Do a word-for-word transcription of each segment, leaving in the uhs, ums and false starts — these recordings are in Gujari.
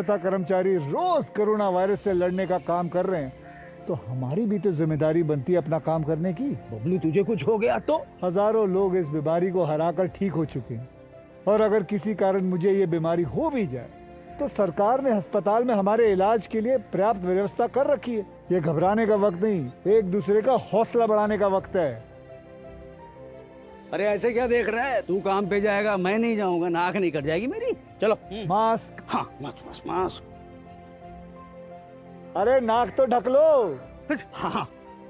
کرمچاری روز کرونا وائرس سے لڑنے کا کام کر رہے ہیں، تو ہماری بھی تو ذمہ داری بنتی ہے اپنا کام کرنے کی۔ ببلو، تجھے کچھ ہو گیا تو؟ ہزاروں لوگ اس بیماری کو ہرا کر ٹھیک ہو چکے ہیں، اور اگر کسی کارن مجھے یہ بیماری ہو بھی جائے تو سرکار نے ہسپتال میں ہمارے علاج کے لیے پریاپت ویوستھا کر رکھی ہے۔ یہ گھبرانے کا وقت نہیں، ایک دوسرے کا حوصلہ بڑھانے کا وقت ہے۔ ارے، ایسے کیا دیکھ رہا ہے؟ تو کام پہ جائے گا، میں نہیں جاؤں گا، ناک نہیں کٹ جائے گی میری۔ چلو۔ ماسک۔ ہاں، ماسک، ماسک، ماسک۔ ارے، ناک تو ڈھک لو۔ ہاں،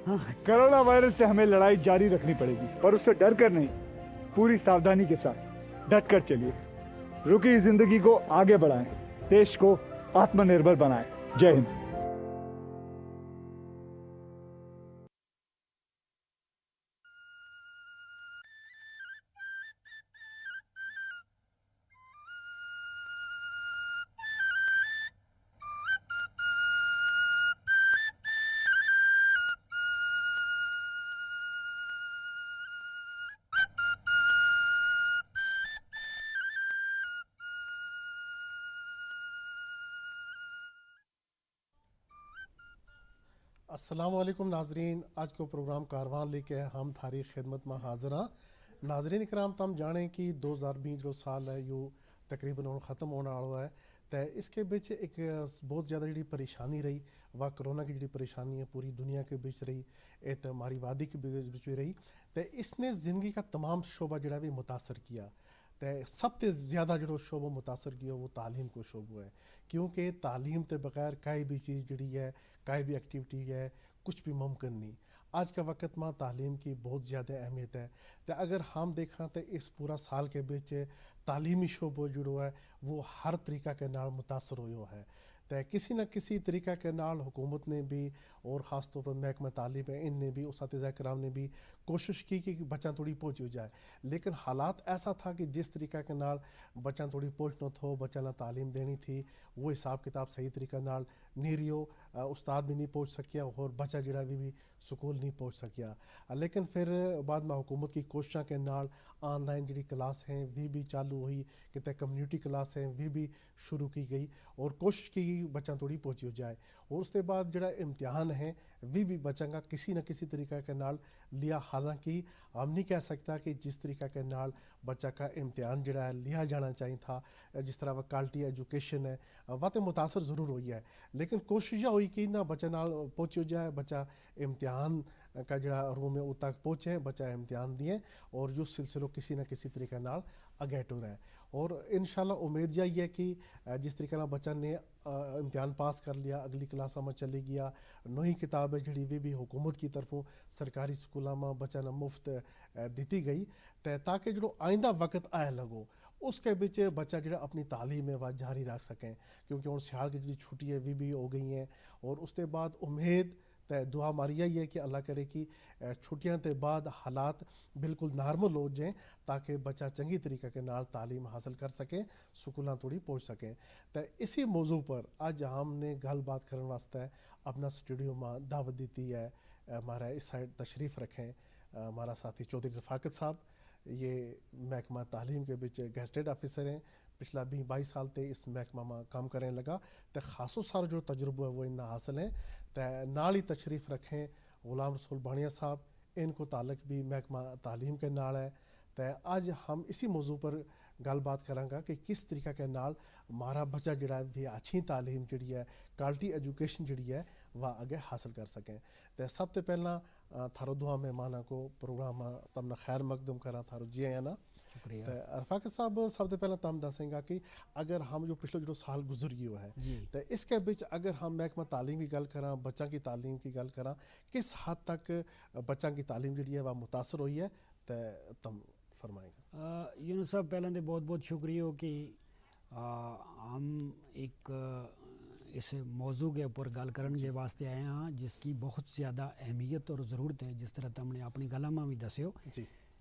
ہاں۔ کرونا وائرس سے ہمیں لڑائی جاری رکھنی پڑے گی، پر اس سے ڈر کر نہیں، پوری ساودھانی کے ساتھ ڈٹ کر چلیے۔ رکی زندگی کو آگے بڑھائیں، دیش کو آتم نربھر بنائیں۔ جے ہند۔ السلام علیکم ناظرین، اج کو پروگرام کاروان لے کے ہم تھاری خدمت ما حاضر ہاں۔ ناظرین کرام، تم جانیں کہ دو ہزار بیس جو سال ہے، یوہ تقریبا ہن ختم ہونا آلو ہے۔ تے اس کے بچ ایک بہت زیادہ جڑی پریشانی رہی، واہ کرونا کی جڑی پریشانی ہے پوری دنیا کے بچ رہی، ایت ہماری وادی کے بچ بھی رہی۔ تے اس نے زندگی کا تمام شعبہ جڑا بھی متاثر کیا۔ تے سب تے زیادہ جڑو شعبو متاثر کیو وہ تعلیم کو شعبو ہے، کیونکہ تعلیم تے بغیر کائے بھی چیز جڑی ہے، کائے بھی ایکٹیویٹی ہے، کچھ بھی ممکن نہیں۔ آج کا وقت ما تعلیم کی بہت زیادہ اہمیت ہے۔ تے اگر ہم دیکھاں تے اس پورا سال کے بچ تعلیمی شعبو جڑو ہے، وہ ہر طریقہ کے نال متاثر ہویو ہے۔ تے کسی نہ کسی طریقہ کے نال حکومت نے بھی، اور خاص طور پر محکمہ تعلیم ہے ان نے بھی، اساتذہ کرام نے بھی کوشش کی کہ بچاں توڑی پہنچیو جائے۔ لیکن حالات ایسا تھا کہ جس طریقہ کے نال بچاں توڑی پہنچنو تھو، بچاں نا تعلیم دینی تھی، وہ حساب کتاب صحیح طریقہ نال نہیں رہیو۔ استاد بھی نہیں پہنچ سکیا اور بچہ جڑا بھی بھی سکول نہیں پہنچ سکیا۔ لیکن پھر بعد ما حکومت کی کوششاں کے نال آن لائن جڑی کلاس ہیں ویہ بھی چالو ہوئی، کتے کمیونٹی کلاس ہیں ویہ بھی شروع کی گئی، اور کوشش کی گئی بچاں توڑی پہنچیو جائے۔ اور اس تے بعد جڑا امتحان ہیں ویہ بھی بچاں کا کسی نہ کسی طریقہ کے نال لیا۔ حالانکہ ہم نہیں کہہ سکتا کہ جس طریقہ کے نال بچہ کا امتحان جڑا ہے لیا جانا چاہیے تھا، جس طرح وہ کوالٹی ایجوکیشن ہے، واہ تے متاثر ضرور ہوئی ہے۔ لیکن کوشش یا ہوئی کہ نہ بچہ نال پہنچیو جائے، بچہ امتحان کا جڑا روم ہے اتک پہنچے، بچہ امتحان دیے، اور یوہ سلسلو کسی نہ کسی طریقے نال اگے ٹرے۔ اور انشاءاللہ امید یاہی ہے کہ جس طریقے نال بچہ نے امتحان پاس کر لیا، اگلی کلاساں ما چلی گیا، نوہی کتاب ہے جڑی ویہ بھی حکومت کی طرفوں سرکاری سکولاں ما بچہ نا مفت دتی گئی، تے تاکہ جڑو آئندہ وقت آئے لگو، اس کے بچ بچہ جڑا اپنی تعلیم ہے واہ جاری رکھ سکیں۔ کیونکہ ہن سیال کی جڑی چھٹی ہے ویہ بھی ہو گئی ہیں، اور اس تے بعد امید تے دعا ماری یاہی ہے کہ اللہ کرے کہ چھٹیاں تے بعد حالات بالکل نارمل ہو جائیں، تاکہ بچہ چنگی طریقہ کے نال تعلیم حاصل کر سکیں، سکولاں توڑی پہنچ سکیں۔ تے اسی موضوع پر اج ہم نے گل بات کرن واسطے اپنا سٹوڈیو ما دعوت دیتی ہے۔ ہمارا اس سائیڈ تشریف رکھیں ہمارا ساتھی چوہدری رفاقت صاحب، یہ محکمہ تعلیم کے بچ گیزٹڈ آفیسر ہیں، پچھلا بیس بائیس سال تے اس محکمہ ما کام کریں لگا، تے خاصو سارو جو تجربو ہے وہ انہاں حاصل ہیں۔ تے نال ہی تشریف رکھیں غلام رسول بانیا صاحب، ان کو تعلق بھی محکمہ تعلیم کے نال ہے۔ تے اج ہم اسی موضوع پر گل بات کراں گا کہ کس طریقہ کے نال مارا بچہ جڑا بھی اچھی تعلیم جڑی ہے، کوالٹی ایجوکیشن جڑی ہے، وہ اگے حاصل کر سکیں۔ تے سب تے پہلاں تھارو دواں مہماناں کو پروگرام تم نا خیر مقدم کراں، تھارو جی آیا نا۔ تے رفاقت صاحب، سب تے پہلاں تم دسیں گا کہ اگر ہم جو پچھلو جڑو سال گزر گیو ہے، تے اس کے بچ اگر ہم محکمہ تعلیم کی گل کراں، بچاں کی تعلیم کی گل کراں، کس حد تک بچاں کی تعلیم جڑی ہے وہ متاثر ہوئی ہے؟ تے تم فرمائیں گا۔ یونس صاحب، پہلاں تے بہت بہت شکریہ ہو کہ ہم ایک اس موضوع کے اپر گل کرن کے واسطے آئے ہاں، جس کی بہت زیادہ اہمیت اور ضرورت ہے۔ جس طرح تم نے اپنی گلاں ما بھی دسیو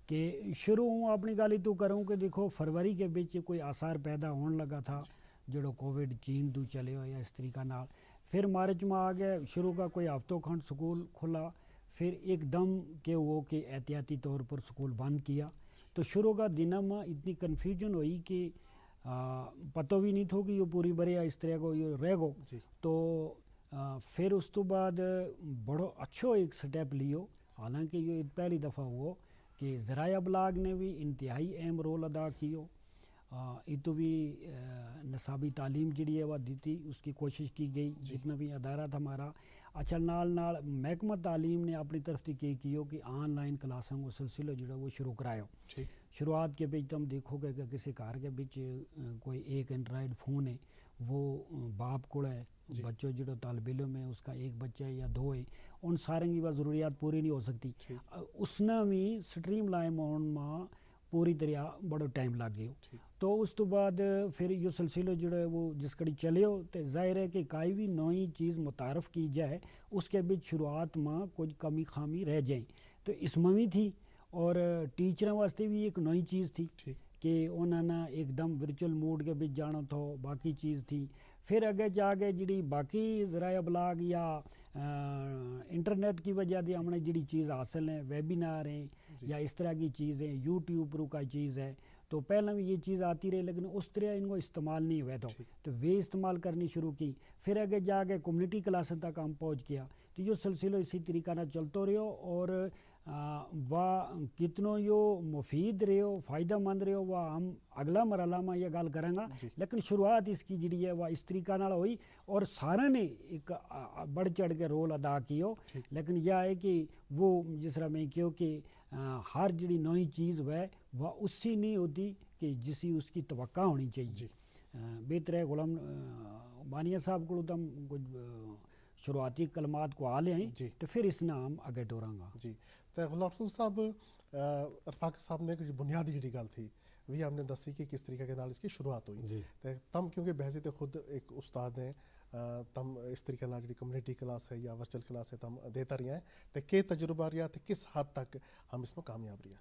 کہ شروع ہوں اپنی گل ہی تو کروں کہ دیکھو، فروری کے بچ کوئی آثار پیدا ہون لگا تھا، جڑو کوویڈ چین تو چلے ہوئے اس طریقہ نال۔ پھر مارچ ما آ گیا، شروع کا کوئی ہفتو کھنڈ سکول کھلا، پھر ایک دم کے ہو کہ احتیاطی طور پر سکول بند کیا۔ تو شروع کا دناں ما اتنی کنفیوژن ہوئی کہ پتو وی نہیں تھو کہ یوہ پوری بریا اس طرح کو یوہ رہ گو۔ تو فر اس تو بعد بڑو اچھو ایک سٹیپ لیو، حالانکہ یوہ پہلی دفعہ ہو کہ ذرائع ابلاغ نے وی انتہائی اہم رول ادا کیو۔ اتو وی نصابی تعلیم جیڑی ہے وہ دیتی اس کی کوشش کی گئی، جتنا وی ادارہ تھا ہمارا۔ اچھا، نال نال محکمہ تعلیم نے اپنی طرف تی کہی کیو کہ آن لائن کلاساں کو سلسلو جیڑا وہ شروع کرایا۔ شروعات کے بچ تم دیکھو کہ کسی گھر کے بچ کوئی ایک اینڈرائیڈ فون ہے، وہ باپ کول ہے، بچو جیڑو طالب علم ہے اس کا ایک بچہ ہے یا دو ہے، ان سارے کی وہ ضروریات پوری نہیں ہو سکتی۔ اس نا وی سٹریم لائم ہون ما پوری طرح بڑو ٹائم لگ گیو۔ تو اس تو بعد فر یوہ سلسلو جیڑو ہے وہ جس کڑی چلیو تے ظاہر ہے کہ کائی وی نوئی چیز متعارف کی جائے، اس کے بچ شروعات ما کچھ کمی خامی رہ جائیں، تو اس ما وی تھی۔ اور ٹیچراں واسطے وی ایک نوئی چیز تھی کہ انہاں نا ایک دم ورچوئل موڈ کے بچ جانو تھو، باقی چیز تھی۔ فر اگے جا کے جیڑی باقی ذرائع ابلاغ یا انٹرنیٹ کی وجہ دی ہمنے جیڑی چیز حاصل ہیں، ویبینار ہیں یا اس طرح کی چیز ہیں، یوٹیوب پر کا چیز ہے، تو پہلاں وی یہ چیز آتی رہی لیکن اس طرح ان کو استعمال نہیں ہوئے تھو۔ تو وی استعمال کرنی شروع کی۔ فر اگے جا کے کمیونٹی کلاساں تک ہم پہنچ گیا۔ تو یوہ سلسلو اسی طریقہ نا چلتو رہیو اور واہ کتنو یوہ مفید رہیو، فائدہ مند رہیو، واہ ہم اگلا مرحلہ ما یہ گل کراں گا۔ لیکن شروعات اس کی جیڑی ہے واہ اس طریقہ نال ہوئی اور سارا نے ایک بڑھ چڑھ کے رول ادا کیو۔ لیکن یہ ہے کہ وہ جس طرح میں کہیو کہ ہر جیڑی نوئی چیز ہوئے واہ اسی نہیں ہوتی کہ جسی اس کی توقع ہونی چاہیے۔ بہتر ہے غلام بانیہ صاحب کو تم کچھ شروعاتی کلمات کو آ لے ہیں، تو فر اس نا ہم اگے ٹوراں گا۔ جی، تے غلام رسول صاحب، ارفاق صاحب نے کچھ بنیادی جیڑی گل تھی وی ہم نے دسی کہ کس طریقے کے نال اس کی شروعات ہوئی۔ تے تم کیونکہ بحیثیت خود ایک استاد ہیں، تم اس طریقے نال جیڑی کمیونٹی کلاس ہے یا ورچوئل کلاس ہے تم دیتا رہیا ہیں، تے کے تجربہ رہیا تے کس حد تک ہم اس میں کامیاب رہیا؟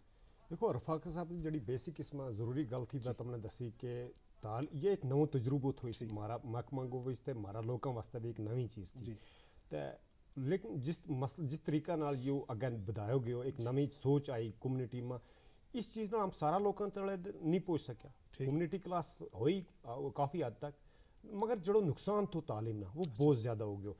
دیکھو ارفاق صاحب نے جیڑی بیسک اس ما ضروری گل تھی وہ تم نے دسی کہ تال یہ ایک نوو تجربو تھو اس مارا محکمہ کو واسطے مارا لوکاں واسطے بھی ایک نوی چیز تھی۔ تے لیکن جس مسئلہ جس طریقہ نال یوہ اگے بدھایو گیو ایک نوی سوچ آئی کمیونٹی ما، اس چیز نال ہم سارا لوکاں تلے نہیں پہنچ سکیا۔ کمیونٹی کلاس ہوئی کافی حد تک، مگر جیڑو نقصان تھو تعلیم نا وہ بہت زیادہ ہو گیو۔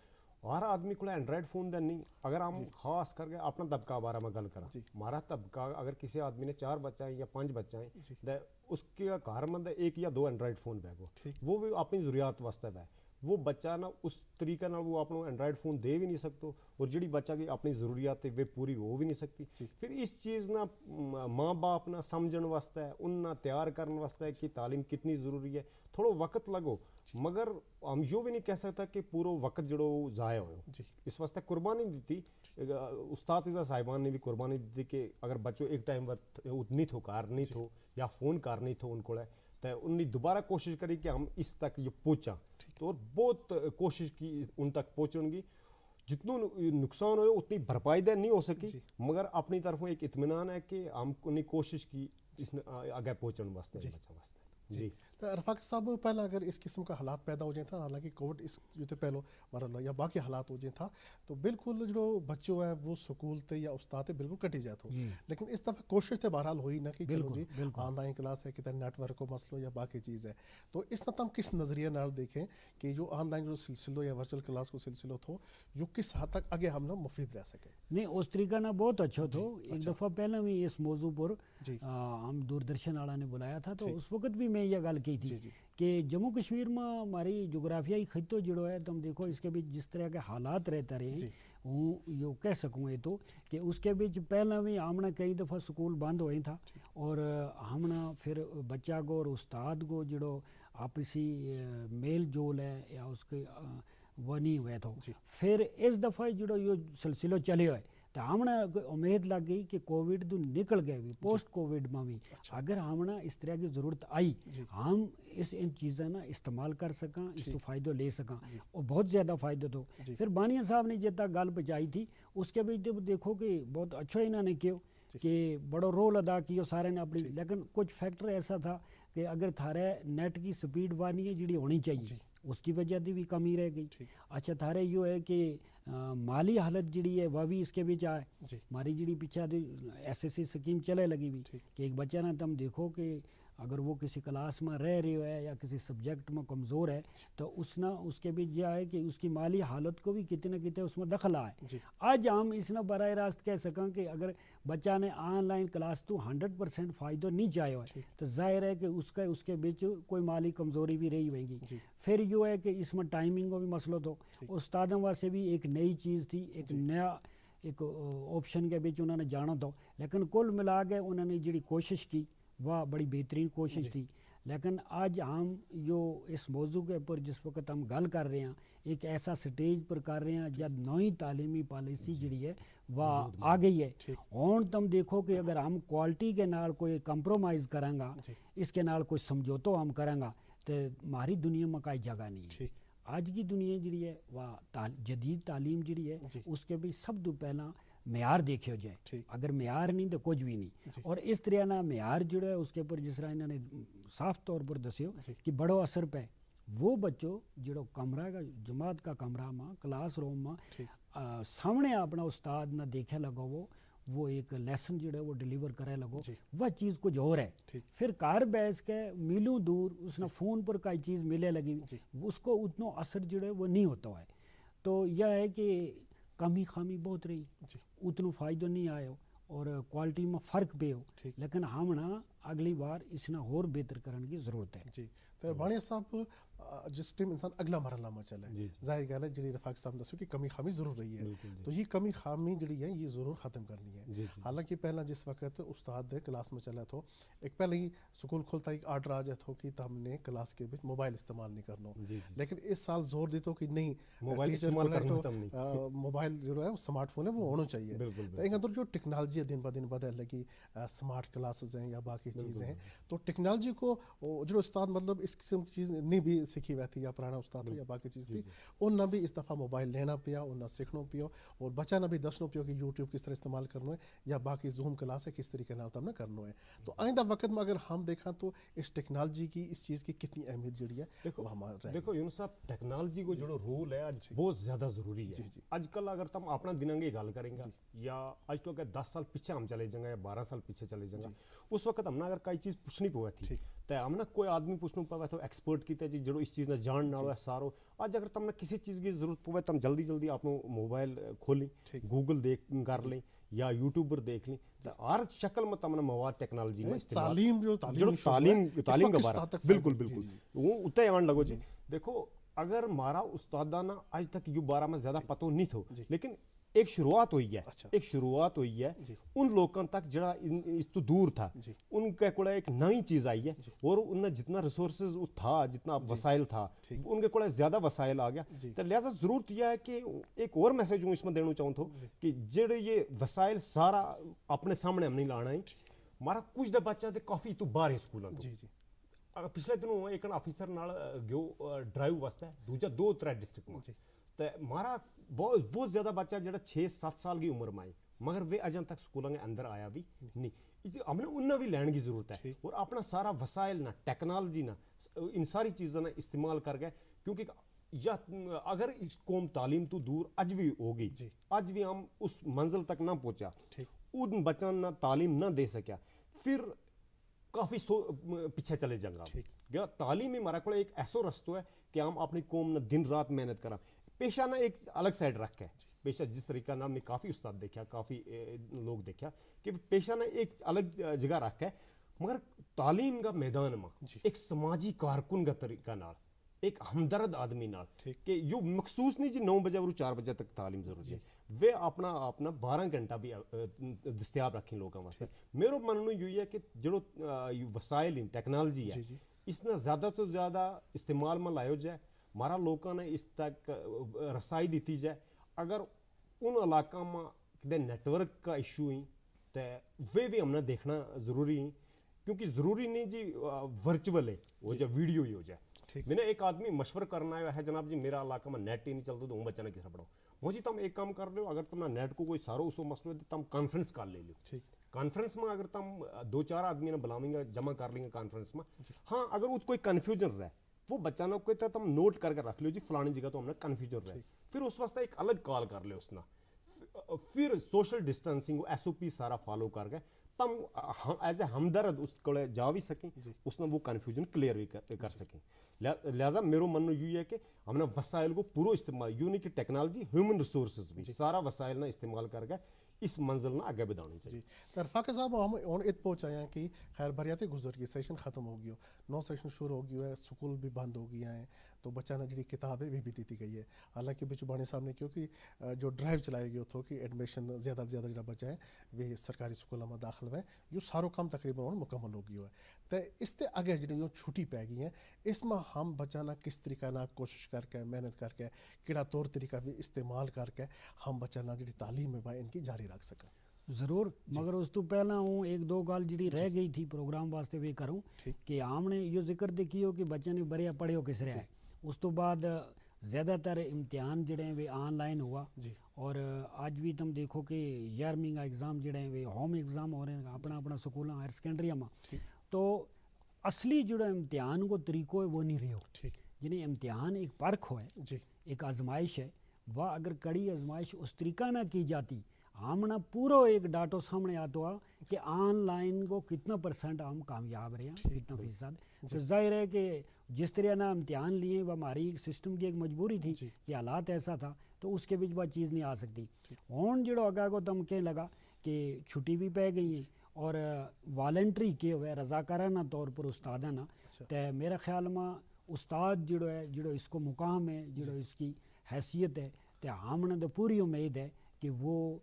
ہر آدمی کول اینڈرائیڈ فون دے نہیں۔ اگر ہم خاص کر کے اپنا طبقہ بارے ما گل کراں، مارا طبقہ اگر کسی آدمی نے چار بچہ ہیں یا پنج بچہ ہیں، اس کے گھر ما ایک یا دو اینڈرائیڈ فون بے گو، وہ بھی اپنی ضروریات واسطے بے۔ وہ بچہ نا اس طریقے نال وہ اپنو اینڈرائیڈ فون دے بھی نہیں سکتو، اور جیڑی بچہ کی اپنی ضروریات ہے وہ پوری ہو بھی نہیں سکتی۔ پھر اس چیز نا ماں باپ نا سمجھن واسطے، ان نا تیار کرن واسطے کہ تعلیم کتنی ضروری ہے، تھوڑو وقت لگو۔ مگر ہم یوہ بھی نہیں کہہ سکتا کہ پورو وقت جیڑو ضائع ہویو۔ اس واسطے قربانی دیتی۔ استاد صاحبان نے بھی قربانی دیتی کہ اگر بچو ایک ٹائم وقت اتنی تھو کار نہیں تھو یا فون کار نہیں تھو ان کول، تے ان نے دوبارہ کوشش کری کہ ہم اس تک یہ پہنچاں۔ تو اور بہت کوشش کی ان تک پہنچن کی۔ جتنو نقصان ہویو اتنی بھرپائی دے نہیں ہو سکی، مگر اپنی طرفوں ایک اطمینان ہے کہ ہم نے کوشش کی اس نے اگے پہنچن واسطے، بچاں واسطے۔ جی۔ تو ارفاق صاحب، پہلا اگر اس قسم کا حالات پیدا ہو جائیں تھا، حالانکہ کووڈ اس جو تے پہلو مرحلو یا باقی حالات ہو جائیں تھا، تو بالکل جو بچو ہے وہ سکول تے یا استاد تے بالکل کٹی جائے تھو۔ لیکن اس دفعہ کوشش تے بہرحال ہوئی نا کہ چلو جی، آن لائن کلاس ہے، کتنے نیٹ ورک کو مسئلو یا باقی چیز ہے۔ تو اس نا تم کس نظریے نال دیکھیں کہ جو آن لائن جو سلسلو یا ورچوئل کلاس کو سلسلو تھو، جو کس حد تک اگے ہم نا مفید رہ سکے؟ نہیں، اس طریقہ نا بہت اچھو تھو۔ ایک دفعہ پہلا بھی اس موضوع پر ہم دوردرشن آڑا نے بلایا تھا تو اس وقت بھی میں یہ گل کہی تھی کہ جموں کشمیر ما ہماری جغرافیائی خطو جیڑو ہے، تم دیکھو اس کے بچ جس طرح کے حالات رہتا رہے ہیں، ہوں یوہ کہہ سکوں ہے تو کہ اس کے بچ پہلا بھی ہم نا کئی دفعہ سکول بند ہوئے تھا، اور ہم نا پھر بچہ کو اور استاد کو جیڑو آپسی میل جول ہے یا اس کے وہ نہیں ہوئے تھو۔ پھر اس دفعہ جیڑو یوہ سلسلو چلے ہوئے، تو ہم نا امید لگ گئی کہ کووڈ تو نکل گئے بھی، پوسٹ کووڈ ما بھی اگر ہم نا اس طرح کی ضرورت آئی، ہم اس ان چیزاں نا استعمال کر سکاں، اس تو فائدو لے سکاں۔ اور بہت زیادہ فائدو تھو۔ پھر بانیہ صاحب نے جتنا گل پہنچائی تھی، اس کے بھی دیکھو کہ بہت اچھو انہاں نے کہیو کہ بڑو رول ادا کیو سارے نے اپنی، لیکن کچھ فیکٹر ایسا تھا کہ اگر تھارے نیٹ کی سپیڈ وانی ہے جیڑی ہونی چاہیے، اس کی وجہ دی بھی کمی رہ گئی۔ اچھا، تھارے یوہ ہے کہ مالی حالت جیڑی ہے وہ بھی اس کے بچ آئے۔ ماری جیڑی پچھا دی ایس ایس سی سکیم چلے لگی بھی کہ ایک بچہ نا تم دیکھو کہ اگر وہ کسی کلاس ما رہ رہیو ہے یا کسی سبجیکٹ ما کمزور ہے، تو اس نا اس کے بھی یہ ہے کہ اس کی مالی حالت کو بھی کتنے نہ کتنے اس ما دخل آئے۔ آج ہم اس نا براہ راست کہہ سکاں کہ اگر بچہ نے آن لائن کلاس تو ہنڈریڈ پرسنٹ فائدو نہیں چاہیو ہے، تو ظاہر ہے کہ اس کا اس کے بچ کوئی مالی کمزوری بھی رہی ہوئیں گی۔ پھر یوہ ہے کہ اس ما ٹائمنگ کو بھی مسئلو تھو۔ استاداں واسطے بھی ایک نئی چیز تھی، ایک نیا ایک آپشن کے بچ انہوں نے جانو تھو۔ لیکن کل ملا کے انہوں نے جڑی کوشش کی، واہ بڑی بہترین کوشش تھی۔ لیکن آج ہم یوہ اس موضوع کے اپر جس وقت ہم گل کر رہے ہیں، ایک ایسا سٹیج پر کر رہے ہیں جب نوئی تعلیمی پالیسی جڑی ہے واہ آ گئی ہے۔ ہون تم دیکھو کہ اگر ہم کوالٹی کے نال کوئی کمپرومائز کراں گا، اس کے نال کوئی سمجھوتو ہم کراں گا، تو ہماری دنیا ما کائی جگہ نہیں ہے۔ آج کی دنیا جڑی ہے واہ جدید تعلیم جڑی ہے، اس کے بھی سب تو پہلا معیار دیکھیو جائے۔ اگر معیار نہیں تو کچھ بھی نہیں۔ اور اس طرح نا معیار جڑا ہے اس کے اپر جس طرح انہوں نے صاف طور پر دسیو کہ بڑو اثر پہ وہ بچو جڑو کمرہ کا، جماعت کا کمرہ ما، کلاس روم ما سامنے اپنا استاد نا دیکھے لگو، وہ وہ ایک لیسن جڑا ہے وہ ڈیلیور کرے لگو، وہ چیز کچھ اور ہے۔ پھر گھر بیس کے میلوں دور اس نا فون پر کائی چیز ملے لگی، اس کو اتنو اثر جڑا ہے وہ نہیں ہوتا ہے۔ تو یہ ہے کہ کمی خامی بہت رہی، اتنو فائدو نہیں آیو، اور کوالٹی ما فرق پہ ہو۔ لیکن ہم نا اگلی بار اس نا ہور بہتر کرن کی ضرورت ہے۔ جی۔ تو بھانیا صاحب، جس ٹائم انسان اگلا مرحلہ ما چلے، ظاہر گل ہے جڑی رفاق صاحب دسو کہ کمی خامی ضرور رہی ہے، تو یہ کمی خامی جڑی ہے یہ ضرور ختم کرنی ہے۔ حالانکہ پہلا جس وقت استاد کلاس ما چلا تھو، ایک پہلے ہی سکول کھلتا ہی آرڈر آ جاتا ہو کہ تم نے کلاس کے بچ موبائل استعمال نہیں کرنو۔ لیکن اس سال زور دیتا ہو کہ نہیں، موبائل استعمال کرنا تم نہیں۔ موبائل جو ہے سمارٹ فون ہے وہ ہونا چاہیے۔ تو ایک اندر جو ٹیکنالوجی ہے دن با دن بدل لگی، سمارٹ کلاسز ہیں یا باقی چیزیں ہیں، تو ٹیکنالوجی کو جو استاد مطلب اس قسم کی چیز نہیں بھی سیکھی ہوئی تھی یا پرانا استاد تھا یا باقی چیز تھی، ان نا بھی اس دفعہ موبائل لینا پیا، ان نا سیکھنا پیا، اور بچہ نا بھی دسنا پیا کہ یوٹیوب کس طرح استعمال کرنا ہے یا باقی زوم کلاس ہے کس طریقے نال تم نے کرنا ہے۔ تو آئندہ وقت ما اگر ہم دیکھاں تو اس ٹیکنالوجی کی، اس چیز کی کتنی اہمیت جڑی ہے؟ دیکھو یونس صاحب، ٹیکنالوجی کو جڑو رول ہے آج بہت زیادہ ضروری ہے۔ آج کل اگر تم اپنا دناں کی گل کریں گا یا آج تو کہ دس سال پچھے ہم چلے جائیں گا یا بارہ سال پچھے چلے جائیں گا، اس وقت ہم نا اگر کائی چیز پوچھنی پوے تھی، تو ہم نا کوئی آدمی پوچھنو پوے تو ایکسپرٹ کی تے جی جڑو اس چیز نا جان نالو ہے سارو۔ آج اگر تم نا کسی چیز کی ضرورت پوے تو ہم جلدی جلدی اپنو موبائل کھولیں، گوگل دیکھ کر لیں یا یوٹیوب پر دیکھ لیں۔ ہر شکل ما تم نا مواد ٹیکنالوجی ما استعمال تعلیم جو تعلیم کا بارہ بالکل بالکل وہ اتے آن لگو جی۔ دیکھو، اگر مارا استاداں نا اج تک یو بارہ ما زیادہ پتو نہیں تھو، لیکن ایک شروعات ہوئی ہے، ایک شروعات ہوئی ہے۔ ان لوکاں تک جڑا اس تو دور تھا، ان کے کول ایک نئی چیز آئی ہے۔ اور ان نا جتنا ریسورسز تھا، جتنا وسائل تھا، ان کے کول زیادہ وسائل آ گیا۔ تو لہذا ضرورت یہ ہے کہ ایک اور میسج ہوں اس ما دینو چاہوں تھو کہ جڑے یہ وسائل سارا اپنے سامنے ہم نہیں لانا ہے۔ مارا کچھ دے بچہ دے کافی تو باہر ہیں سکولاں تو۔ پچھلے دنوں ایک آفیسر نال گیو ڈرائیو واسطے دوجا دو ترے ڈسٹرکٹ ما، تے مارا بہت زیادہ بچہ جڑا چھ ست سال کی عمر ما ہے، مگر ویہ اجاں تک سکولاں کے اندر آیا بھی نہیں۔ ہم نے انہاں بھی لین کی ضرورت ہے اور اپنا سارا وسائل نا، ٹیکنالوجی نا، ان ساری چیزاں نا استعمال کر کے، کیونکہ یا اگر اس قوم تعلیم تو دور اج بھی ہو گئی، اج بھی ہم اس منزل تک نہ پہنچا، ان بچاں نا تعلیم نہ دے سکیا، پھر کافی سو پچھے چلے جنگا۔ تعلیم ہی ہمارا کول ایک ایسو رستو ہے کہ ہم اپنی قوم نا دن رات محنت کراں۔ پیشہ نا ایک الگ سائیڈ رکھ کے، پیشہ جس طریقہ نا ہم نے کافی استاد دیکھیا، کافی لوگ دیکھیا کہ پیشہ نا ایک الگ جگہ رکھ کے، مگر تعلیم کا میدان ما ایک سماجی کارکن کا طریقہ نال، ایک ہمدرد آدمی نال، کہ یوہ مخصوص نہیں جی نو بجے اور چار بجے تک تعلیم ضروری ہے، ویہ اپنا اپنا بارہ گھنٹہ بھی دستیاب رکھیں لوگاں واسطے۔ میرو مننو یوہ ہے کہ جڑو وسائل ہیں، ٹیکنالوجی ہے، اس نا زیادہ تو زیادہ استعمال ما لایو جائے، مارا لوکاں نا اس تک رسائی دیتی جائے۔ اگر ان علاقاں ما کدے نیٹورک کا ایشو ہیں، تے ویہ بھی ہم نا دیکھنا ضروری ہیں۔ کیونکہ ضروری نہیں جی ورچوئل ہے، وہ جا ویڈیو ہی ہو جائے۔ میں نا ایک آدمی مشورہ کرنا آیا ہے، جناب جی میرا علاقہ ما نیٹ ہی نہیں چلتا تو ہوں بچاں نا کس طرح پڑھاؤں؟ مو جی تم ایک کام کر لیو، اگر تم نا نیٹ کو کوئی سارو اسو مسئلو ہے تو تم کانفرنس کال لے لیو۔ کانفرنس ما اگر تم دو چار آدمی نا بلاویں گا، جمع کر لیں گا کانفرنس ما۔ ہاں، اگر ات کوئی کنفیوژن رہے، وہ بچاں نا کوئی تو تم نوٹ کر کے رکھ لیو جی، فلانی جگہ تو ہم نا کنفیوژن رہے۔ پھر اس واسطے ایک الگ کال کر لیو اس نا۔ پھر سوشل ڈسٹنسنگ کو ایس او پی سارا فالو کر کے تم ایز اے ہمدرد اس کولے جا وی سکیں، اس نا وہ کنفیوژن کلیئر وی کر سکیں۔ لہذا میرو مننو یوہ ہے کہ ہم نا وسائل کو پورو استعمال یوہ نہیں کہ ٹیکنالوجی، ہیومن ریسورسز بھی سارا وسائل نا استعمال کر کے اس منزل نا اگے بدھانی چاہیے۔ ترفاقہ صاحب، ہم ہن ات پہنچ آیا کہ خیر بھریاتے گزر گیو، سیشن ختم ہو گیو، نو سیشن شروع ہو گیو ہے، سکول بھی بند ہو گیا ہیں، تو بچہ نا جیڑی کتاب ہے وہ بھی دیتی گئی ہے۔ حالانکہ بچو بانی صاحب نے کہیو کہ جو ڈرائیو چلایو گیو تھو کہ ایڈمیشن زیادہ زیادہ جیڑا بچہ ہے وہ سرکاری سکولوں ما داخل ہوئے، یوہ سارو کام تقریبا ہن مکمل ہو گیو ہے۔ تے اس تے اگے جیڑی یوہ چھٹی پے گئی ہیں، اس ما ہم بچہ نا کس طریقہ نا کوشش کر کے، محنت کر کے، کیڑا طور طریقہ بھی استعمال کر کے ہم بچہ نا جیڑی تعلیم ہے وہ ان کی جاری رکھ سکاں؟ ضرور۔ مگر اس تو پہلاں ہوں ایک دو گل جیڑی رہ گئی تھی پروگرام واسطے ویہ کروں، کہ ہم نے یوہ ذکر تے کیو کہ بچہ نے بھریا پڑھیو کس رہیا ہے۔ اس تو بعد زیادہ تر امتحان جیڑے ہیں ویہ آن لائن ہوا۔ اور اج بھی تم دیکھو کہ یارہویں کا ایگزام جیڑے ہیں ویہ ہوم ایگزام ہو رہے ہیں اپنا اپنا سکولاں ہائر سیکنڈریاں ما۔ تو اصلی جیڑا امتحان کو طریقو ہے وہ نہیں رہیو۔ جنہیں امتحان ایک پرکھ ہوئے، ایک آزمائش ہے، وہ اگر کڑی آزمائش اس طریقہ نہ کی جاتی، ہم نا پورو ایک ڈاٹو سامنے آتو آ کہ آن لائن کو کتنا پرسنٹ ہم کامیاب رہے ہیں، کتنا فیصد۔ تو ظاہر ہے کہ جس طرح نا امتحان لیے وہ ہماری سسٹم کی ایک مجبوری تھی، کہ حالات ایسا تھا، تو اس کے بچ وہ چیز نہیں آ سکتی۔ ہن جیڑو اگا کو تم کہن لگا کہ چھٹی بھی پے گئی ہیں، اور والنٹری کے ہوئے رضاکارانہ طور پر استاداں نا، تے میرا خیال ما استاد جیڑو ہے، جیڑو اس کو مقام ہے، جیڑو اس کی حیثیت ہے، تے ہم نے تو پوری امید ہے کہ وہ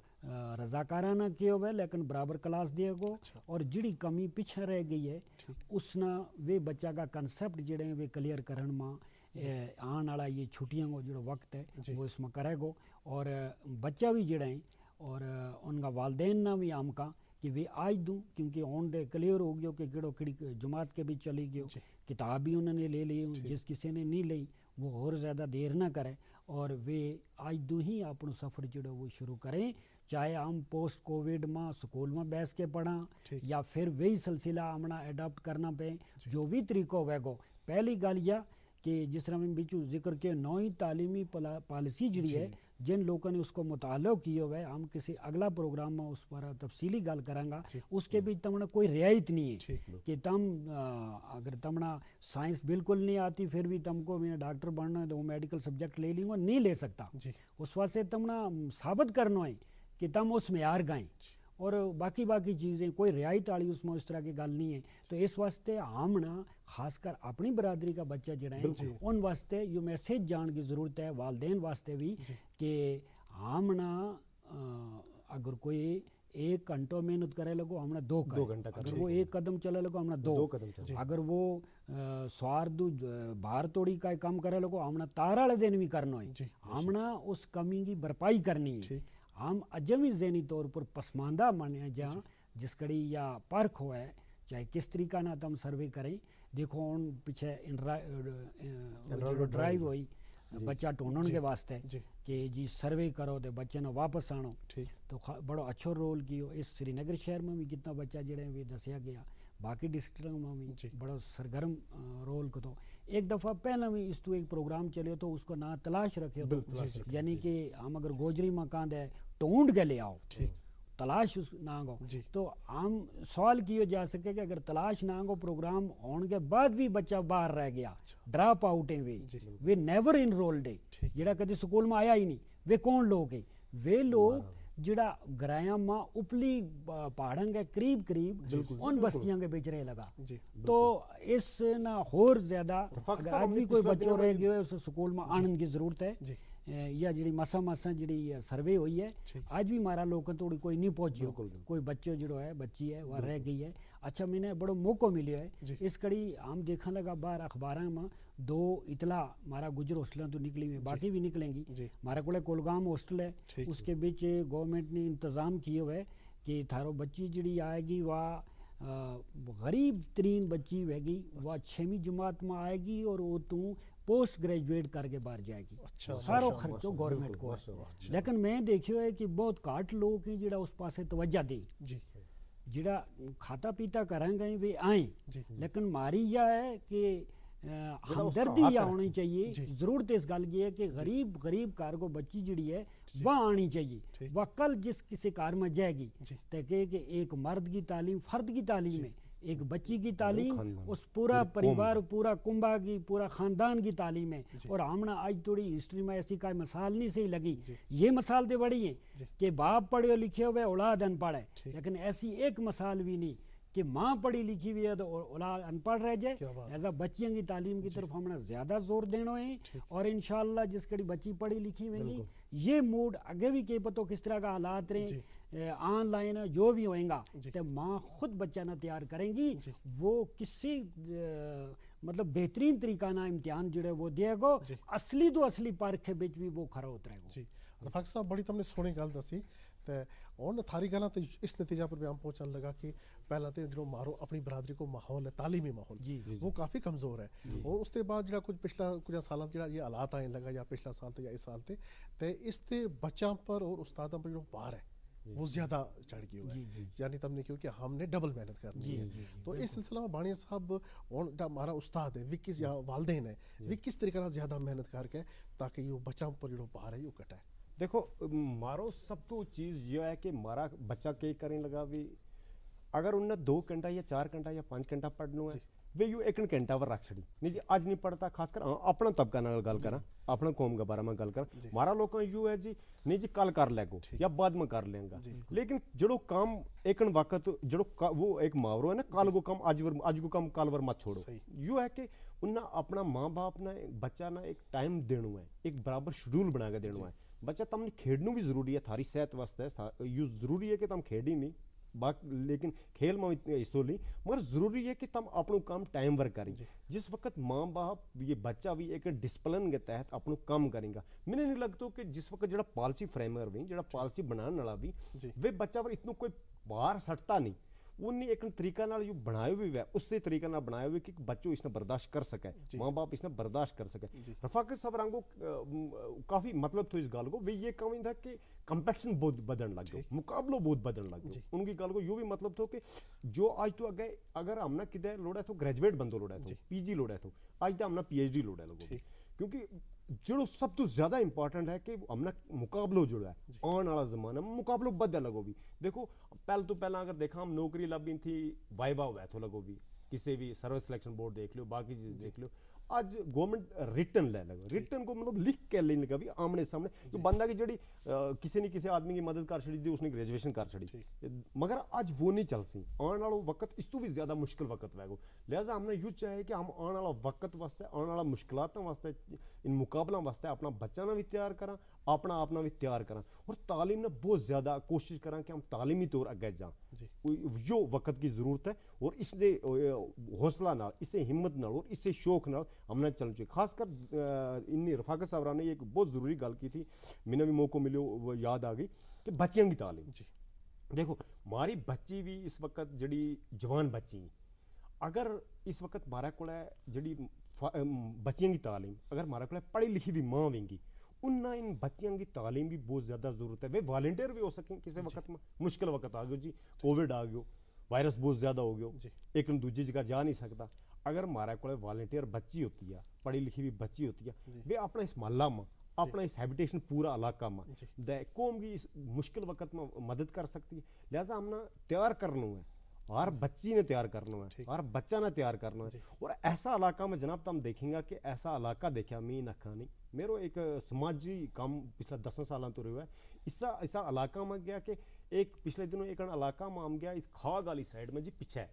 رضاکارانہ کے ہوئے لیکن برابر کلاس دے گو۔ اور جیڑی کمی پچھے رہ گئی ہے، اس نا ویہ بچہ کا کنسپٹ جیڑے ہیں ویہ کلیئر کرن ما آن آڑا یہ چھٹیاں کو جیڑو وقت ہے، وہ اس ما کرے گو۔ اور بچہ بھی جیڑا ہیں، اور ان کا والدین نا بھی ہم کہاں کہ ویہ آج دوں، کیونکہ ہن تے کلیئر ہو گیو کہ کیڑو کیڑی جماعت کے بھی چلی گیو، کتاب بھی انہوں نے لے لی، جس کسے نے نہیں لئی وہ ہور زیادہ دیر نہ کرے، اور ویہ آج دوں ہی اپنو سفر جیڑو وہ شروع کریں۔ چاہے ہم پوسٹ کوویڈ ما سکول ما بیس کے پڑھاں، یا پھر وہی سلسلہ ہمنا اڈاپٹ کرنا پے۔ جو بھی طریقو ہوئے گو، پہلی گل یا کہ جس طرح میں بچو ذکر کے نوئی تعلیمی پالیسی جیڑی ہے، جن لوکاں نے اس کو مطالعو کیو ہے، ہم کسی اگلا پروگرام ما اس پر تفصیلی گل کراں گا۔ اس کے بھی تمنا کوئی رعایت نہیں ہے کہ تم اگر تمنا سائنس بالکل نہیں آتی پھر بھی تم کو میں ڈاکٹر بننا ہے تو وہ میڈیکل سبجیکٹ لے لیوں گا، نہیں لے سکتا۔ اس واسطے تمنا ثابت کرنو ہے کہ تم اس معیار گائیں۔ اور باقی باقی چیزیں کوئی رعایت آڑی اس ما اس طرح کی گل نہیں ہے۔ تو اس واسطے ہم نا خاص کر اپنی برادری کا بچہ جیڑا ہیں، ان واسطے یوہ میسج جان کی ضرورت ہے، والدین واسطے بھی، کہ ہم نا اگر کوئی ایک گھنٹو محنت کرے لگو ہم نا دو گھنٹہ، اگر وہ ایک قدم چلے لگو ہم نا دو، اگر وہ سوار دو بار توڑی کا کم کرے لگو ہم نا تار آلے دن بھی کرنو ہے۔ ہم نا اس کمی کی بھرپائی کرنی ہے۔ ہم اجمی ذہنی طور پر پسماندہ مانے جا جس کڑی یا پرکھ ہوئے، چاہے کس طریقہ نا تم سروے کریں۔ دیکھو ہن پچھے ڈرائیو ہوئی بچہ ٹونڈن کے واسطے کہ جی سروے کرو تے بچے نا واپس آنو۔ تو بڑو اچھو رول کیو اس سری نگر شہر میں بھی کتنا بچہ جیڑے ہیں ویہ دسیا گیا، باقی ڈسٹرکٹ میں بھی بڑو سرگرم رول کتو۔ ایک دفعہ پہلا بھی اس تو ایک پروگرام چلیو تو اس کو ناں تلاش رکھیو تو، یعنی کہ ہم اگر گوجری ما کہاں دے ٹونڈ کے لے آؤ، تلاش اس ناں کو۔ تو ہم سوال کیو جا سکے کہ اگر تلاش ناں کو پروگرام ہون کے بعد بھی بچہ باہر رہ گیا، ڈراپ آؤٹ ہیں ویہ، ویہ نیور انرولڈ ہیں، جیڑا کدی سکول ما آیا ہی نہیں، ویہ کون لوگ ہیں؟ ویہ لوگ جیڑا گرایاں ما اپلی پہاڑاں کے قریب قریب ان بستیاں کے بچ رہے لگا۔ تو اس نا ہور زیادہ اگر آج بھی کوئی بچو رہ گیو ہے اس سکول ما آنن کی ضرورت ہے۔ یا جیڑی مساں مساں جیڑی سروے ہوئی ہے، آج بھی مارا لوکاں توڑی کوئی نہیں پہنچیو، کوئی بچو جیڑو ہے بچی ہے وہ رہ گئی ہے۔ اچھا میں نے بڑو موقعو ملیو ہے، اس کڑی ہم دیکھاں لگا باہر اخباراں ما دو اطلاع مارا گجر ہوسٹلاں تو نکلی ہوئی باقی بھی نکلیں گی۔ مارا کولے کولگام ہوسٹل ہے، اس کے بچ گورنمنٹ نے انتظام کیو ہے کہ تھارو بچی جیڑی آئے گی وہ غریب ترین بچی ہوئے گی، وہ چھیمی جماعت ما آئے گی اور وہ توں پوسٹ گریجویٹ کر کے باہر جائے گی۔ سارو خرچو گورنمنٹ کو ہے۔ لیکن میں دیکھیو ہے کہ بہت گھٹ لوگ ہیں جیڑا اس پاسے توجہ دیں، جیڑا کھاتا پیتا کریں گئیں ویہ آئیں۔ لیکن ماری یا ہے کہ ہمدردی یا ہونی چاہیے۔ ضرورت اس گل کی ہے کہ غریب غریب گھر کو بچی جڑی ہے، وہ آنی چاہیے۔ وہ کل جس کسی کار ما جائے گی، تے کہے کہ ایک مرد کی تعلیم، فرد کی تعلیم ہے، ایک بچی کی تعلیم، اس پورا پریوار، پورا کنبا کی، پورا خاندان کی تعلیم ہے۔ اور ہمنا آج توڑی ہسٹری ما ایسی کائے مثال نہیں صحیح لگی۔ یہ مثال تے بڑی ہے کہ باپ پڑھے لکھے ہوئے، اولاد ان پڑھ ہے، لیکن ایسی ایک مثال بھی نہیں کہ ماں پڑھی لکھی ہوئی ہے تو اولاد ان پڑھ رہ جائے۔ لہذا بچیاں کی تعلیم کی طرف ہمنا زیادہ زور دینو ہے۔ اور انشاءاللہ جس کڑی بچی پڑھی لکھی ہوئیں گی، یہ موڈ اگے بھی کہہ پتو کس طرح کا حالات رہیں، آن لائن جو بھی ہوئیں گا، تے ماں خود بچہ نا تیار کریں گی۔ وہ کسی مطلب بہترین طریقہ نا امتحان جڑے وہ دے گو، اصلی تو اصلی پرکھ بچ بھی وہ کھرا اترے گو۔ جی، رفاق صاحب، بڑی تم نے سوہنی گل دسی۔ تے ہن تھاری گلاں تے اس نتیجہ پر بھی ہم پہنچن لگا کہ پہلا تے جو مارو اپنی برادری کو ماحول ہے، تعلیمی ماحول، وہ کافی کمزور ہے۔ اور اس تے بعد جڑا کچھ پچھلا کچھ سالاں جڑا یہ حالات آئیں لگا، یا پچھلا سال تے یا اس سال تے، تے اس تے بچاں پر اور استاداں پر جو بار ہے، وہ زیادہ چڑھ گیو ہے۔ یعنی تم نے کہیو کہ ہم نے ڈبل محنت کرنی ہے۔ تو اس سلسلہ ما بانیا صاحب، ہن جڑا ہمارا استاد ہے وی کس یا والدین ہے، وی کس طریقے نال زیادہ محنت کر کے تاکہ یوہ بچاں پر جڑو بار ہے یوہ کٹے۔ دیکھو، مارو سب تو چیز یوہ ہے کہ مارا بچہ کے کریں لگا وی، اگر انہاں دو گھنٹہ یا چار گھنٹہ یا پانچ گھنٹہ پڑھنو ہے، وی یوہ ایک گھنٹہ ور رکھ چھڑی۔ نہیں جی، اج نہیں پڑھتا، خاص کر اپنا طبقہ نال گل کراں، اپنا قوم کے بارے ما گل کراں، مارا لوکاں یوہ ہے جی، نہیں جی کل کر لے گو، یا بعد ما کر لیں گا۔ لیکن جڑو کام ایک وقت جڑو وہ ایک محاورو ہے نا، کل کو کام اج ور، اج کو کام کل ور مت چھوڑو۔ یوہ ہے کہ انہاں اپنا ماں باپ نا، بچہ نا ایک ٹائم دینو ہے، ایک برابر شیڈول بنا کے دینو ہے۔ بچہ تم نے کھیڈنو بھی ضروری ہے، تھاری صحت واسطے یوہ ضروری ہے کہ تم کھیڈی نہیں، لیکن کھیل ما حصو لی، مگر ضروری ہے کہ تم اپنو کام ٹائم ور کری۔ جس وقت ماں باپ یہ بچہ بھی ایک ڈسپلن کے تحت اپنو کام کریں گا، منا نہیں لگتو کہ جس وقت جڑا پالیسی فریمر بھی جڑا پالیسی بنان والا بھی، وہ بچہ ور اتنو کوئی بار سٹتا نہیں۔ انہیں ایک طریقہ نال یوہ بنایو بھی ہوئے، اس سے طریقہ نال بنایو ہوئے کہ بچو اس نا برداشت کر سکے، ماں باپ اس نا برداشت کر سکے۔ رفاقت صاحب رنگو کافی مطلب تھو اس گل کو، وہ یہ کہویں تھا کہ کمپیٹیشن بہت بدھن لگ گیو، مقابلو بہت بدھن لگ گیو۔ ان کی گل کو یوہ بھی مطلب تھو کہ جو اج تو اگے اگر ہم نا کدے لوڑے تھو، گریجویٹ بندو لوڑے تھو، پی جی لوڑے تھو، اج تو ہم نا پی ایچ ڈی لوڑے لگو۔ کیونکہ جڑو سب تو زیادہ امپورٹنٹ ہے کہ ہم نا مقابلو جڑو ہے، آن والا زمانہ مقابلو بدھے لگو بھی۔ دیکھو، پہل تو پہلا اگر دیکھاں ہم نوکری لبھی تھی، وائیوا ہوئے تھو لگو بھی، کسے بھی سروس سلیکشن بورڈ دیکھ لیو، باقی چیز دیکھ لیو۔ اج گورنمنٹ ریٹن لے لگو، ریٹن کو مطلب لکھ کے لین لگا بھی آمنے سامنے۔ تو بندہ کی جڑی کسے نی کسے آدمی کی مدد کر چھڑی دی، اس نے گریجویشن کر چھڑی۔ مگر اج وہ نہیں چل سی، آن والا وقت اس تو بھی زیادہ مشکل وقت ہوئے گو۔ لہذا ہم نا یوہ چاہے کہ ہم آن والا وقت واسطے، آن والا مشکلاتاں واسطے، ان مقابلاں واسطے اپنا بچہ نا بھی تیار کراں، اپنا آپ نا بھی تیار کراں، اور تعلیم نا بہت زیادہ کوشش کراں کہ ہم تعلیمی طور اگے جاں۔ یوہ وقت کی ضرورت ہے، اور اس دے حوصلہ نال، اس سے ہمت نال اور اس سے شوق نال ہم نا چلنا چاہیے۔ خاص کر انی رفاقت صاحب نے ایک بہت ضروری گل کی تھی، منا بھی موقع ملیو، وہ یاد آ گئی کہ بچیاں کی تعلیم۔ دیکھو، ماری بچی بھی اس وقت جڑی جوان بچی، اگر اس وقت مارے کول جڑی بچیاں کی تعلیم، اگر مارے کول پڑھی لکھی بھی ماں ہویں گی، انہاں ان بچیاں کی تعلیم بھی بہت زیادہ ضرورت ہے۔ وہ والنٹیئر بھی ہو سکیں، کسے وقت مشکل وقت آ گیو جی، کووڈ آ گیو، وائرس بہت زیادہ ہو گیو، ایک دوجی جگہ جا نہیں سکتا۔ اگر مارے کول والنٹیئر بچی ہوتی ہے، پڑھی لکھی بھی بچی ہوتی ہے، وہ اپنا اس محلہ ما، اپنا اس ہیبیٹیشن پورا علاقہ ما دے قوم کی اس مشکل وقت ما مدد کر سکتی ہے۔ لہذا ہم نا تیار کرنو ہے، ہر بچی نے تیار کرنو ہے، ہر بچہ نے تیار کرنو ہے۔ اور ایسا علاقہ میں جناب تم دیکھیں گا کہ ایسا علاقہ دیکھیا میں نہ کھانی، میرو ایک سماجی کام پچھلا دساں سالاں تو رہیو ہے۔ اسا اسا علاقہ میں گیا کہ ایک پچھلے دنوں ایک علاقہ میں ہم گیا، اس کھاگ والی سائیڈ میں جی پچھے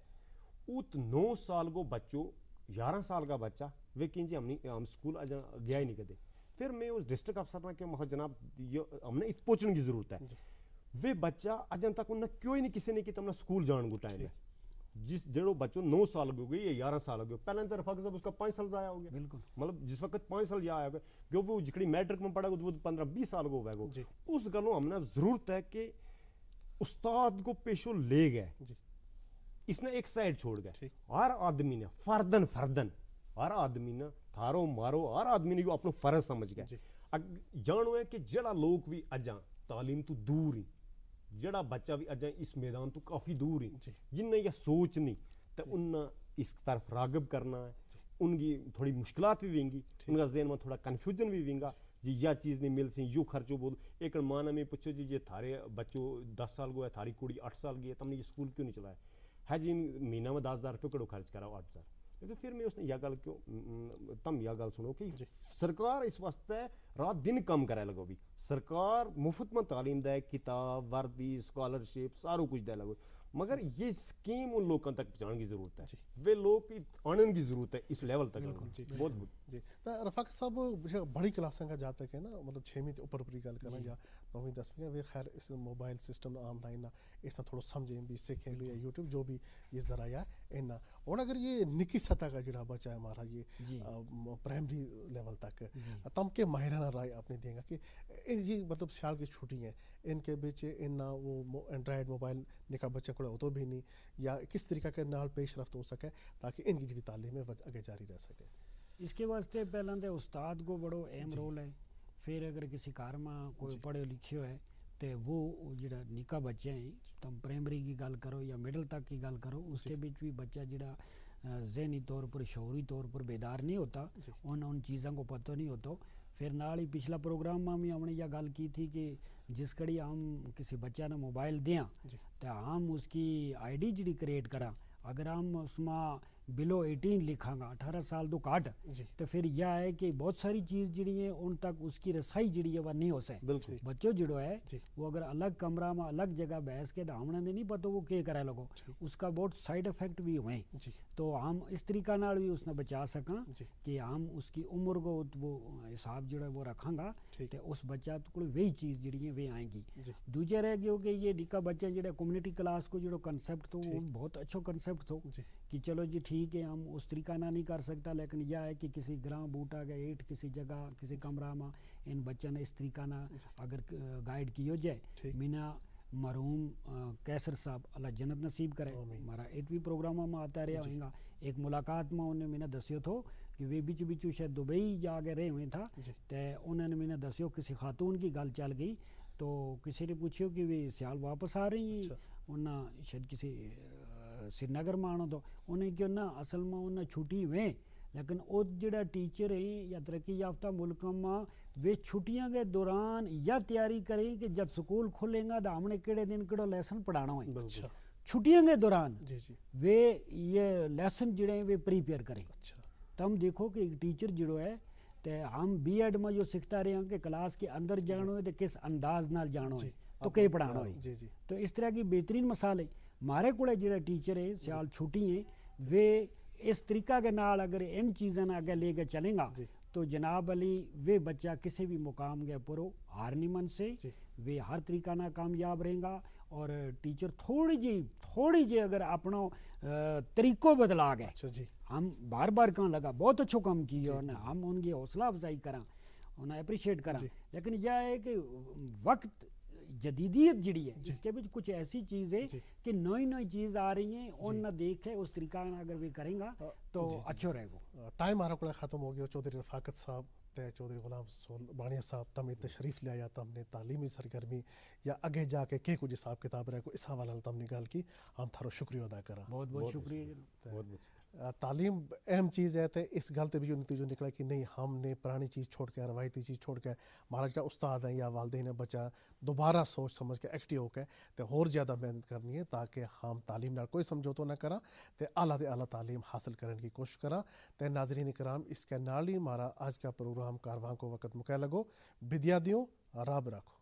ات نو سال کو بچو، یارہ سال کا بچہ، وہ کہیں جی ہم سکول اجاں گیا ہی نہیں کدے۔ پھر میں اس ڈسٹرکٹ افسر نا کہ مخ جناب، ہم نے ات پوچھنے کی ضرورت ہے۔ وہ بچہ اجاں تک انہاں کیوں ہی نہیں کسے نے کہ تم نا سکول جان کو ٹائم ہے۔ جس جیڑو بچو نو سال ہو گئی یا یارہ سال ہو گئی، پہلے تو رفاقت صاحب اس کا پانچ سال ضائع ہو گیا۔ بالکل۔ مطلب جس وقت پانچ سال ضائع ہو گیا، جو وہ جکڑی میٹرک میں پڑھا گو تو وہ پندرہ بیس سال کو ہوئے گو۔ اس گلوں ہم نا ضرورت ہے کہ استاد کو پیشو لے گئے، اس نے ایک سائیڈ چھوڑ گئے۔ ہر آدمی نے فردن فردن، ہر آدمی نے، تھارو مارو، ہر آدمی نے یوہ اپنو فرض سمجھ گئے۔ جانو ہے کہ جیڑا لوگ بھی اجاں تعلیم تو دور ہی، جیڑا بچہ بھی اجاں اس میدان تو کافی دور ہی، جن نے یہ سوچ نہیں، تے انہاں اس طرف راغب کرنا ہے۔ ان کی تھوڑی مشکلات وی وینگی۔ ان کا ذہن ما تھوڑا کنفیوژن وی وینگا، جی یا چیز نہیں مل سی، یو خرچو بہت۔ ایک ماں نے میں پچھو جی جی تھارے بچو دس سال کو ہے، تھاری کڑی اٹھ سال کی ہے، تم نے یہ سکول کیوں نہیں چلایا؟ ہے جی، مہینہ ما دس ہزار روپے کڑو خرچ کراؤ، اٹھ ہزار۔ لیکن پھر میں اس نے یا گل کیوں تم یا گل سنو کہ سرکار اس واسطے رات دن کم کرے لگو بھی۔ سرکار مفت ما تعلیم دے، کتاب، وردی، سکالرشپ، سارو کچھ دے لگو۔ مگر یہ سکیم ان لوکاں تک پہنچان کی ضرورت ہے۔ وہ لوگ آنن کی ضرورت ہے اس لیول تک۔ بہت بہت جی۔ تو رفاق صاحب، بڑی کلاساں کا جاتا کہ نا، مطلب چھویں تے اپر اپری گل کرنا یا نویں دسویں کا، وہ خیر اس موبائل سسٹم آن لائن نا اس نا تھوڑو سمجھیں بھی سیکھیں بھی، یوٹیوب جو بھی یہ ذرائع ہے ان نا۔ اور اگر یہ نکی سطح کا جڑا بچہ ہے ہمارا، یہ پرائمری لیول تک، تم کے ماہرانہ رائے اپنے دیں گا کہ یہ مطلب سیال کی چھٹی ہیں، ان کے بچ ان نا وہ اینڈرائیڈ موبائل نکا بچے کو ہوتو بھی نہیں، یا کس طریقہ کے نال پیش رفت ہو سکے تاکہ ان کی جڑی تعلیم ہے اگے جاری رہ سکے؟ اس کے واسطے پہلاں تے استاد کو بڑو اہم رول ہے۔ پھر اگر کسی کار ما کوئی پڑھے لکھے ہوئے، تے وہ جڑا نکا بچہ ہیں، تم پرائمری کی گل کرو یا مڈل تک کی گل کرو، اس کے بچ بھی بچہ جڑا ذہنی طور پر شعوری طور پر بیدار نہیں ہوتا، ان ان چیزاں کو پتو نہیں ہوتا۔ پھر نال ہی پچھلا پروگرام ما بھی ہم نے یا گل کی تھی کہ جس کڑی ہم کسی بچہ نا موبائل دیاں، تے ہم اس کی آئی ڈی جڑی کریٹ کراں، اگر ہم اس ما بلو ایٹین لکھاں گا، اٹھارہ سال تو کٹ، تو پھر یا ہے کہ بہت ساری چیز جڑی ہیں ان تک اس کی رسائی جڑی ہے وہ نہیں ہو سکے۔ بچو جڑو ہے، وہ اگر الگ کمرہ ما الگ جگہ بیس کے دھامنا دے نہیں پتو وہ کے کرے لگو، اس کا بہت سائیڈ ایفیکٹ بھی ہوئیں۔ تو ہم اس طریقہ نال بھی اس نا بچا سکاں کہ ہم اس کی عمر کو وہ حساب جڑا ہے وہ رکھاں گا۔ تے اس بچہ کول وہی چیز جڑی ہیں وہ آئیں گی۔ دوجہ رہ گیو کہ یہ نکا بچہ جڑا کمیونٹی کلاس کو جڑو کنسپٹ تھو، وہ بہت اچھو کنسپٹ تھو کہ چلو جی ٹھیک ہے، ہم اس طریقہ نہ نہیں کر سکتا، لیکن یا ہے کہ کسی گراں بوٹا کے ایٹ کسی جگہ کسی کمرہ ما ان بچہ نے اس طریقہ نہ اگر گائیڈ کیو جائے۔ مینا مرحوم قیصر صاحب اللہ جنت نصیب کرے، ہمارا ایک بھی پروگرام ما آتا رہیا ہوئیں گا۔ ایک ملاقات ما انہوں نے مینا دسیو تھو کہ وہ بچو بچو شاید دبئی جا کے رہے ہوئیں تھا، تے انہوں نے مینا دسیو کسی خاتون کی گل چل گئی، تو کسی نے پوچھیو کہ وہ سیال واپس آ رہی ہیں؟ انہاں شاید کسی سری نگر ما آنو تھو، انہوں نے کہیو نا، اصل ما انہاں چھٹی ہوئیں، لیکن او جڑا ٹیچر ہیں یا ترقی یافتہ ملکاں ما، وہ چھٹیاں کے دوران یا تیاری کریں کہ جب سکول کھلیں گا تو ہم نے کہڑے دن کہڑو لیسن پڑھانو ہے۔ چھٹیاں کے دوران وہ یہ لیسن جڑے ہیں وہ پریپیئر کریں۔ تم دیکھو کہ ایک ٹیچر جڑو ہے، تے ہم بی ایڈ ما جو سکھتا رہے ہیں کہ کلاس کے اندر جانو ہے تو کس انداز نال جانو ہے، تو کے پڑھانو ہے۔ تو اس طرح کی بہترین مثال ہے۔ مارے کولے جڑا ٹیچر ہے سیال چھٹی ہیں، وہ اس طریقہ کے نال اگر ان چیزاں نا اگے لے کے چلیں گا، تو جناب علی، وہ بچہ کسی بھی مقام کے اپر ہو ہار نہیں من سے، وہ ہر طریقہ نا کامیاب رہیں گا۔ اور ٹیچر تھوڑی جی تھوڑی جی اگر اپنا طریقو بدلا گئے، ہم بار بار کہاں لگا بہت اچھو کام کیو، ہم ان کی حوصلہ افزائی کراں، انہاں اپریشیٹ کراں۔ لیکن یہ ہے کہ وقت جدیدیت جڑی ہے، اس کے بچ کچھ ایسی چیز ہے کہ نوئی نوئی چیز آ رہی ہیں، ان نہ دیکھ کے اس طریقہ نا اگر وہ کریں گا تو اچھو رہے گو۔ ٹائم ہمارا کولے ختم ہو گیا۔ چوہدری رفاقت صاحب تے چوہدری غلام سول بانیا صاحب، تم اتنے شریف لیا یا تم نے تعلیمی سرگرمی یا اگے جا کے کے کچھ حساب کتاب رہے گو، اس حوالے نال تم نے گل کی، ہم تھارو شکریہ ادا کراں۔ بہت بہت شکریہ۔ تعلیم اہم چیز ہے، تے اس گل تے بھی جو نتیجو نکلا کہ نہیں، ہم نے پرانی چیز چھوڑ کے، روایتی چیز چھوڑ کے، مہارا جڑا استاد ہیں یا والدین ہیں، بچہ دوبارہ سوچ سمجھ کے ایکٹیو ہو کے تے ہور زیادہ محنت کرنی ہے تاکہ ہم تعلیم نال کوئی سمجھوتو نہ کراں، تے اعلیٰ تے اعلیٰ تعلیم حاصل کرن کی کوشش کراں۔ تے ناظرین کرام، اس کے نال ہی ہمارا آج کا پروگرام کارواں کو وقت مکے لگو۔ بدیا دیوں، رب رکھو۔